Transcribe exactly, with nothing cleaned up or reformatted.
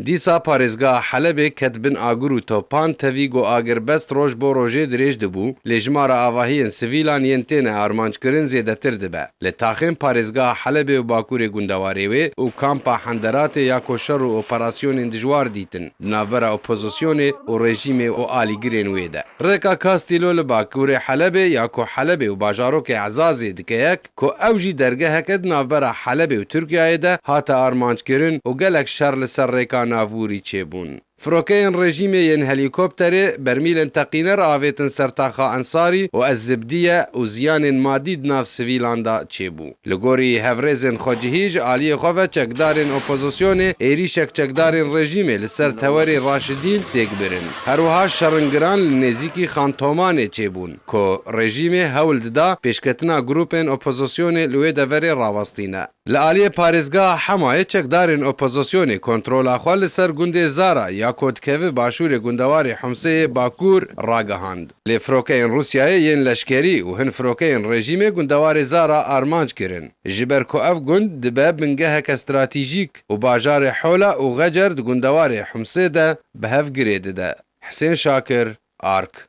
Dîsa parêzgeha Helebê ket bin agir û topan, tevî ku agirbest roj bo rojê dirêj dibû, lê jimara avahiyên sivîlan yên têne armanckirin zêdetir dibe. Li taxên parêzgeha Helebê û bakurê gundewarê wê û kampa Henderatê ya ku şer û operasyonên dijwar dîtin di navbera opozisyonê û rejîmê û alîgirên wê de. Rêka Kastîlo li bakurê Helebê ya ku Helebê û bajarokê Ezazê dike yek, ku ew jî dergeheke di navbera Helebê û Tirkiyeyê de hate armanckirin û gelek şer li ser rêka navûrî çêbûn. Firokeyên rejîmê yên helîkopterê bermîlên teqîner avêtin ser taxa Ensarî û Ez-Zibdiye û ziyanên madî di nav sivîlan de çêbû. Li gorî hevrêzên xwecihî, ji aliyê xwe ve çekdarên opozisyonê êrîşek çekdarên rejîmê li ser tewerê Raşidîn têk birin. Her wiha şeringiran li nêzîkî Xan Tomanê çêbûn, ku rejîmê hewl dida pêşketina grûpên opozisyonê li wê deverê rawestîne. Li aliyê parêzgeha Hemayê çekdarên opozisyonê kontrola xwe li ser gundê Zara ya ku dikeve başûrê gundewarê Humsê yê Bakur ragihand. Lê firokeyên Rûsyayê yên leşkerî û hin firokeyên rejîmê gundewarê Zara armanc kirin. Ji ber ku ev gund dibe bingeheke stratejîk û bajarê Hola û Xecer di gundewarê Humsê de bi hev girê dide. Hisên Şakir, Ark.